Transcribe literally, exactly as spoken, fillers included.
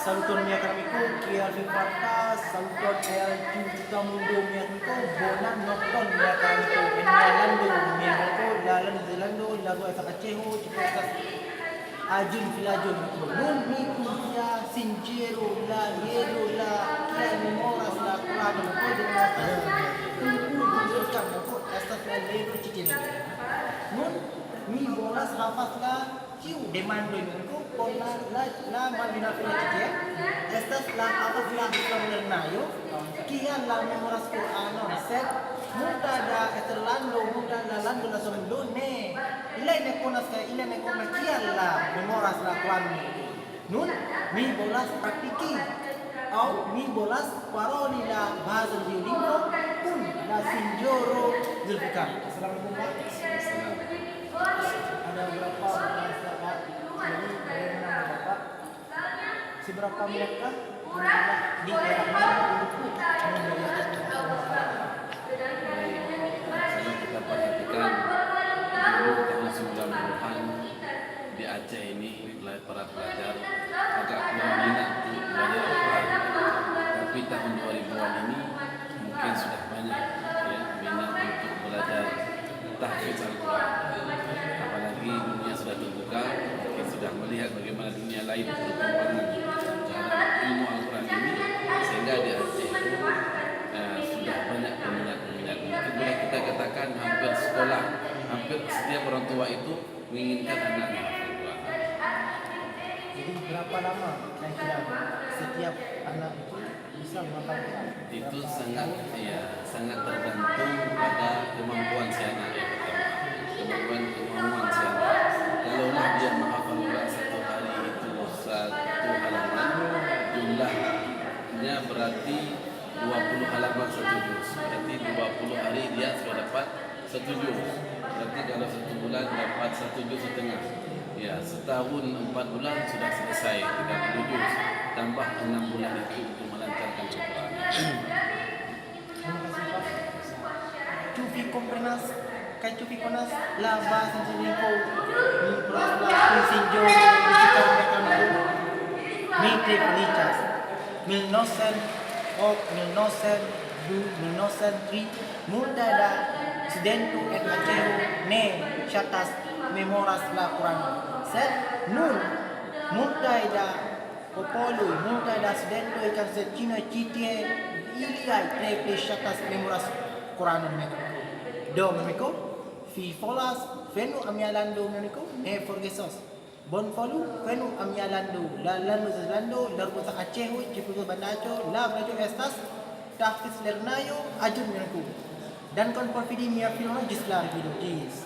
Saluton, mia kara amiko, kiel vi fartas? Saluton el tiu tuta mondo, mia amiko. Bonan nokton, mia kara amiko. En mia lando, mia amiko, la lando de lando, la rua estas aĉeho, ĉi estas aĝun vilaĝon. Nun mi kun tia sinjoro, la Ledo, la kiel memoras la Kurano, poste estas kun kun kun estas la Ledo ĉi tie. Nun mi volas havas la tiu demandoj, mi amiko, por la, la, la malbona afero ĉi tie. Estas la, havas la islamlernejo, kial la memoras Kuranon, sed multa da estrlando, multa da lando, la somundo ne, ili ne konas, kaj ili ne konas kial la memoras la Kuranon. Nun mi volas praktiki, aŭ mi volas paroli la bazan Diolingon kun la sinjoro Zulfikar. Assalamualaikum, Pak. Ada berapa bahasa, Pak? Jadi, bagaimana, Bapak? Seberapa melekat di era untuk memberikan contoh masyarakat? Kalau kita perhatikan, dulu tahun sembilan puluhan di Aceh ini, para pelajar agak kurang minat untuk belajar Al-Quran. Tapi tahun dua ribuan ini mungkin sudah banyak, ya, minat untuk belajar tahfiz Al-Quran. Apalagi dunia sudah terbuka, mungkin sudah melihat bagaimana dunia lain perkembangan terhadap ilmu Al-Quran ini, sehingga di Aceh itu, eh, sudah banyak peminat-peminat. Mungkin boleh kita katakan hampir sekolah, hampir setiap orang tua itu menginginkan anaknya hafal Quran. Jadi, berapa lama kira-kira setiap anak itu bisa menghafal Quran? Itu sangat, ya, sangat tergantung pada kemampuan si anak, yang pertama. Kemampuan, kemampuan si anak. Kalaulah dia menghafal Quran satu hari itu satu halaman, jumlahnya berarti dua puluh halaman satu juz. Berarti dua puluh hari dia sudah dapat satu juz. Berarti kalau satu bulan dapat satu juz setengah. Ya, setahun empat bulan sudah selesai tiga puluh juz. Tambah enam bulan itu untuk melancarkan Al-Quran. Terima kasih, Pak. Ĉu vi komprenas kaj ĉu vi konas la bazan Diolingon? Mi provas la kun sinjoro Zulfikar, mia kara amiko. Mi tre feliĉas. Mil novcent ok, mil novcent du, mil novcent tri, multaj da studento en Aĝejo ne ŝatas memoras la Kuranon. Sed nun multaj da popoloj, multaj da studentoj kaj studentĉinoj ĉi tie, iliaj tre pli ŝatas memoras Kuranon, mia amiko. Do, mia amiko, vi volas venu al mia lando, mia amiko, ne forgesos. Bonvolu venu al mia lando, la lando de lando, la urbo estas Aĝejo, ĉefurbo Bandaĝo, la vilaĝo estas tahfiz lernejo, aĝu, mia amiko. Dankon por fidi mia filmo, ĝis la revido, ĝis.